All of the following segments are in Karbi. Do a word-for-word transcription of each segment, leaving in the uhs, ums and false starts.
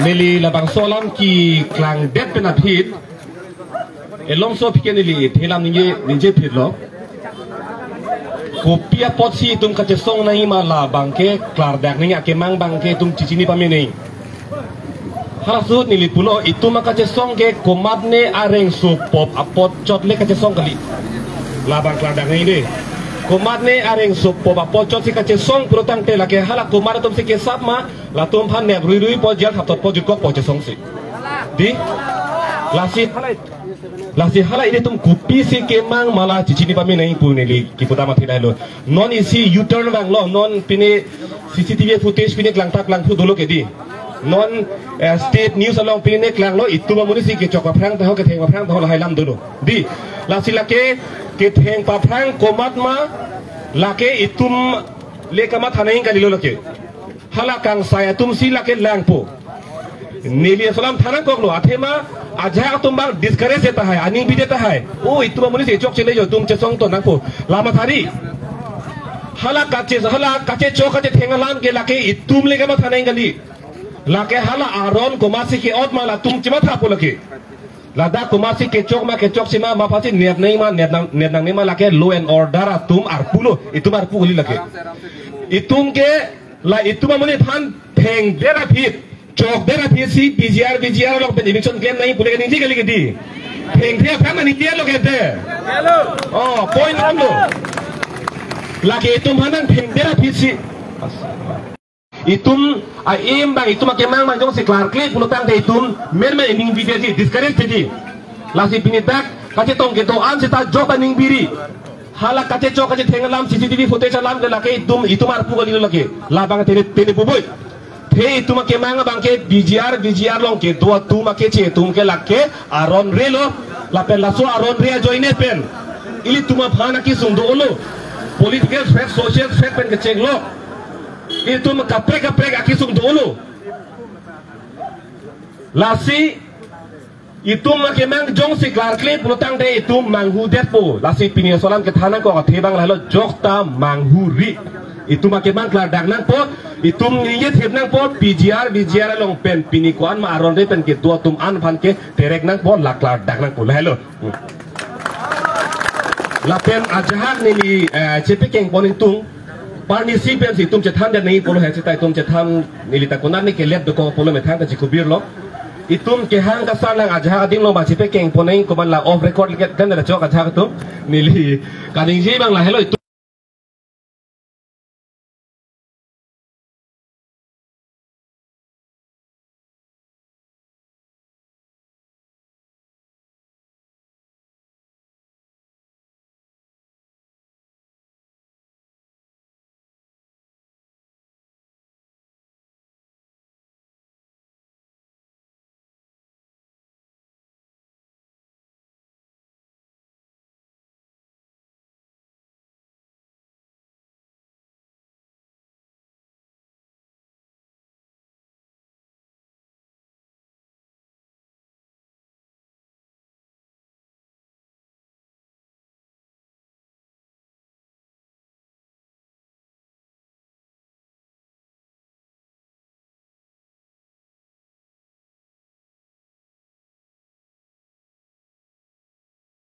Neli labangso alam keklangdet pen aphi, elongso aphi ke neli thelam ningje, ningje phitlo. Kopi apotsi itum kachesong nangji ma labang ke klardak nangji, akemang abang ke itum chechini pame nangji. Halaso ahut neli pulo, itum akachesong ke komatne areng sopop apot chot le kachesong kali. Labang klardak nangji dei. Komatne areng sopop apot chotsi kachesong pulotangte lake hala komat atumsi kesap ma, latum aphan nep ruirui po, jail thapthot po, jutkok po chesongsi. Dei? Lasi, lasi hala ilitum kopisi kemang ma la chechini pame nangji pu neli kepu dam athe lahelo. Non isi U-turn vanglo, non pine C C T V footage pine klangthap klangthu dolo ke dei. Non, eh, state news along pine klanglo, itum amonitsi kechok paphrang taho, ketheng paphrang taho lahai alam dolo. Dei? Lasi lake ketheng paphrang komat ma, lake itum le kamatha nangji kalilo lake. Hala kangsai atumsi lake langpo. Neli laso alam than nangkoklo, athema ajahak atum abang discourage tahai, aning bide tahai. O, itum amonitsi chokche le jo, itum chesong ton nangpo. La mathari. Hala kache, hala kachechok kachetheng alam ke lake itum le kamatha nangji kali. Lake hala aron komatsi ke-ot ma latum chemathapo lake. Ladak komatsi kechok ma kechokche ma, ma aphansi nep nangji ma, nep nang, nep nangne ma, lake law and order atum arpu lo, itum arpu kali lake. Itum ke la itum amonit aphan thengdet aphi, chokdet aphisi P G R, V G R along pen eviction claim nangji pule kaningje kali ke dei. Thengthe aphan nangji lo ke dei. Oh, point one lo. Lake itum aphan nangthengdet aphisi. Itum a-aim abang, itum akemang abang jongsi klarkle pulotangte itum menmen ening bidi, discourage bidi. Lasi pini dak kachetong kedo-an seta jok aning biri. Hala kachechok kachetheng alam, C C T V footage alam ke lake itum, itum arpu kalilo lake. Labang tene, tene puboi. Athe itum akemang abang ke P G R, V G R along kedo atum akeche atum ke lake aron relo. Lapen laso aron re ajoine pen ilitum aphan akesung dolo. Political threat, social threat pen kechenglo. Itum kaprek kaprek akesung dolo. Lasi itum akemang jongsi klarkle pulotangte itum manghudetpo. Lasi pini laso alam kethan nangkok athe abang lahelo, jokta manghuri. Itum akemang klardak nangpo, itum ningje thip nangpo, P G R, V G R along pen pini ko-an ma aron re pen kedo atum an aphan ke terek nangpo, la klardak nangpo lahelo. Lapen ajahak neli, eh, chepekeng pon ingtung. Parnisi pensi itum chethan det nangji pulo he, seta itum chethan neli ta konatne kelet dokok pulo methang kachikubirlo. Itum kehang kasar lang ajahak ading lo ma chepekeng pon nangji, komat la off record ke kan ada chok ajahak atum. Neli kaningje abang lahelo itum.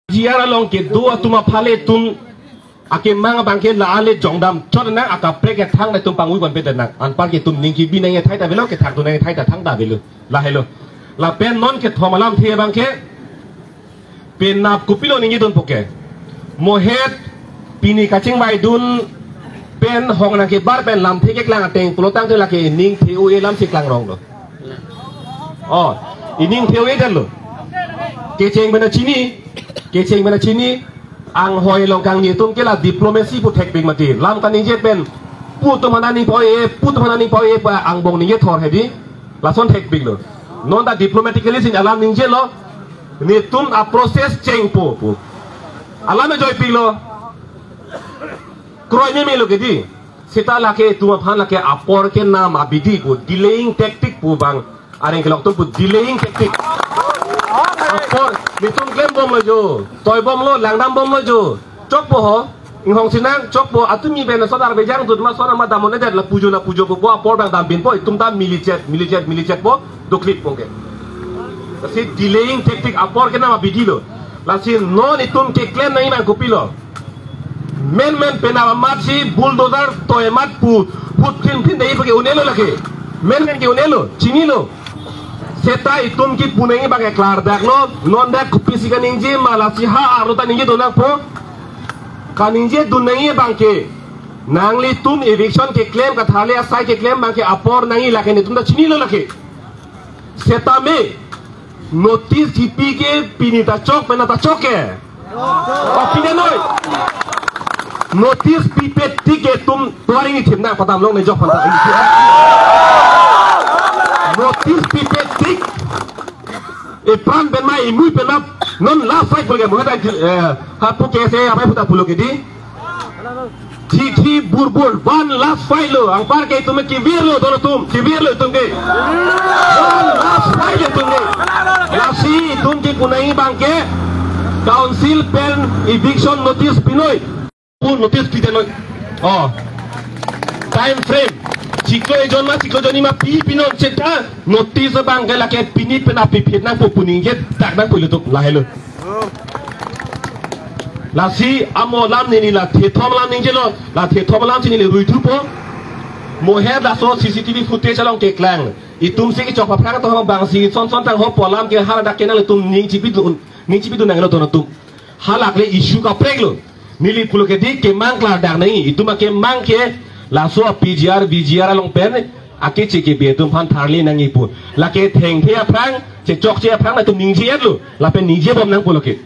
P G R along kedo atum aphan le itum akemang abang ke la ale jongdam chot nang, akaprek kethang le itum pangui kon pete nang. Anpar ke itum ning kebi nangji athai ta avelo, kethak dun nangji athai ta thangta avelo. Lahelo. Lapen non kethom alamthe abang ke penap kopilo ningje dunpo ke. Mohet pini kachingvai dun pen hong nangkebar pen lamthe keklang ateng pulotangte lake ining the-o-e alamsi klangrong do. Oh, ining the-o-e detlo. Kecheng pen chini, kecheng pen chini, anghoi along kangni atum ke la diplomacy pu thekpik mati. Lam kaningje pen pu atum aphan aning pao-e, pu atum aphan aning pao-e pu angbong ningje thor hedi. Lason thekpiklo. Non ta diplomatically si alam ningjelo. Netum a-process chengpo pu alam ajoipiklo. Kroi memelo ke dei. Seta lake itum aphan lake apor kenam abidi pu, delaying tactic pu abang. Areng kelok atum pu delaying tactic. Apor, netum klembomlo jo, toibomlo, langdambomlo jo. Chokpo ho, inghong sinang, chokpo, atumi pen sodar bejang tut ma sodar ma damon edet lapu jo lapu jo pu apor abang dambinpo, itum ta milichet, milichet, milichetpo. Duklip oke. Lasi delaying tactic apor ke nama bidi lo. Lasi non itum keklem nangji abang kopilo. Menmen penap amat si bulldozer toy amat pu phut phin phin dei ke un-elo lake. Menmen ke un-elo, chinilo. Seta itum kipu nangji abang ke klardak lo, non dak kopisi kaningje ma lasi ha arlo ta ningje dun nangpo. Kaningje dun nangji abang ke. Nanglitum eviction keklem katharli asai keklem abang ke apor nangji lake netum ta chinilo lake. Setame notice kipi ke pini ta chok penap ta chok ke. O pini noi. Notice pipe tik ke itum tovar ingthip nang padam long ne jok panta. Notice pipe tik. Epran pen ma imui pen ma non last fight bolke mo hata, eh, hapu kese apai puta pulo ke di. Chithi burbur, one last fight lo, anpar ke itum kevir lo, don atum, kevir lo itum ke. One last fight lo itum ke. Lasi itum kipu nangji abang ke, council pen eviction notice pinoi. Pu notice pite noi. Oh. Time frame. Chiklo ejon ma, chiklo jonni ma pi pinon seta notice abang ke lake pini penap piphit nangpo pu ningjedak nangpo ilitum lahelo. Lasi amo alam neli la thethom alam ningjelo, la thethom alam si neli ruithupo. Mo he laso C C T V footage along keklang. Itum si kechok paphrang atum abang si son son tangho pu alam ke haladak ke nanglitum ning chipidun, ning chipidun nanglo don atum. Halakle issue kaprek lo. Neli pulo ke di kemang klardak nangji. Itum akemang ke laso P G R, V G R along pen akeche kebe atum aphan tharli nangji pu. Lake thengthe aphrang, chechokche aphrang latum ningje-et lo. Lapen ningjebom nangpo lake.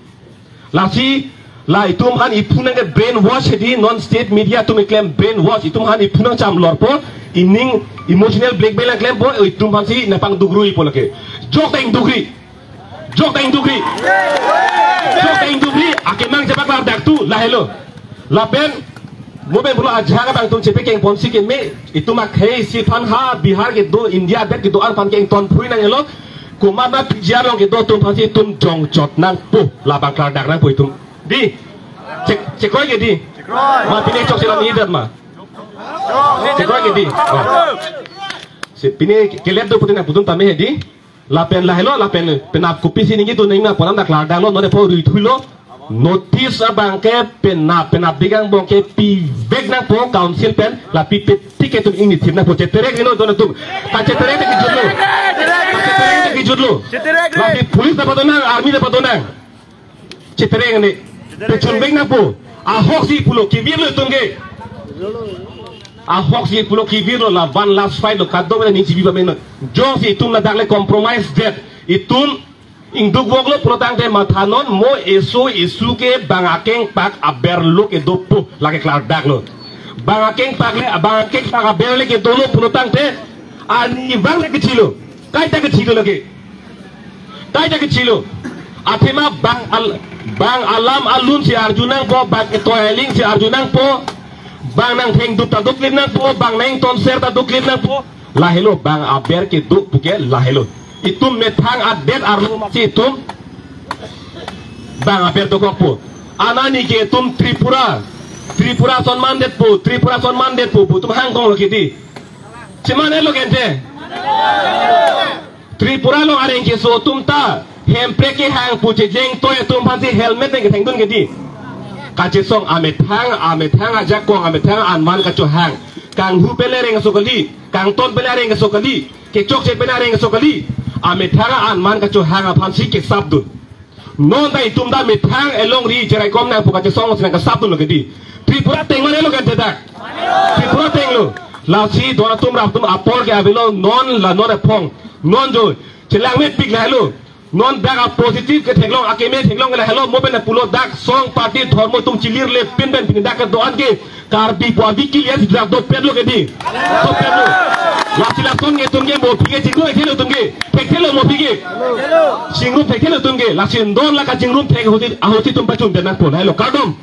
Lasi la itum aphan iphu nang ke brainwash di, non state media atum keklem brainwash, itum aphan iphu nang cham lorpo, ining emotional blackmail nangklempo, itum aphan si nangpangduk ruipo lake. Jok ta ingduk ri. Jok ta ingduk ri. Jok ta ingduk ri, akemang chepak klardak tu, lahelo. Lapen, mo pen pulo ajahak abang atum chepekeng ponsi keme, itum akhei si aphan ha, Bihar kedo, India adet kedo-an aphan ke ingtonphui nangjelo, komat ma P G R along kedo atum aphan si itum jongchot nangpo, labang klardak nangpo itum. Di, chek, chekroi ke di. Ma pine chok chelam idat ma. Chekroi ke di. Oh. Si pine kelet do putin nangpudun tame he di. Lapen lahelo, lapen penap kopisi ningje dun nangji ma pu alam ta klardak lo, non epho ruithulo. Notice abang ke penap, penapdik angbong ke pivek nangpo council pen, la pipe tik ke itum ingnithip nangpo, cheterek ino don atum. Kacheterek ta kejut lo. Kacheterek ta kejut lo. Cheterek le. Lapen police ta padonang, army ta padonang. Cheterek ne. Pechunvek nangpo. Ahok si pulo kevir lo itum ke. Ahok si pulo kevir lo, la one last fight lo, kadokave ning chibi ba meno. Jongsi itum ladak le compromise det. Itum ingduk vok lo pulotangte mathanon, mo eso esu ke bang akengpak aber lo kedopo, lake klardak lo. Bang akengpak le, bang akengpak aber le kedo lo pulotangte, ani bang le kechilo. Kaita kechilo lake. Kaita kechilo. Athema bang al-, bang alam alun si arju nangpo, bang ketoi aling si arju nangpo, bang nangthengdup ta duklip nangpo, bang nangingtonser ta duklip nangpo. Lahelo bang aber kedo puke lahelo. Itum methang adet arlo masi itum bang aber dokokpo. Anani ke itum Tripura, Tripura sonman detpo, Tripura sonman detpo, pu itum hangkong lo kedi. Cheman-et lo kente. Tripura along areng keso atum ta Hemprek kehang pu chejeng toi atum aphan si helmet nangkethengdun kedi. Kachesong amethang, amethang ajakong, amethang anvan kachohang. Kanghu pen le areng keso kali, kangton pen le areng keso kali, kechokche pen le areng keso kali. Amethang anvan kachohang aphan si kesapdun. Non ta itum ta methang elongri cheraikom nangpo, kachesong si nangkesapdun lo kedi. Tripura ateng ma-et lo kente dak. Tripura ateng lo. Lasi don atum rap atum apor ke avelo, non la non ephong. Non jo chelang mepik lahelo. Non dak a positive ketheklong, akeme theklong lahelo, mo pen pulo dak song party dhormo atum chilirle pinpen pini dak kedo-an ke Karbi pu avi kili asi dak dopet lo kedi. Dopet lo. Lasi lason ke itum ke mo aphi ke chingrum thekthe lo itum ke. Thekthe lo mo aphi ke. Chingrum thekthe lo itum ke. Lasi don la kachingrum thek ahut si, ahut si itum pachun den nangpo, lahelo kardom.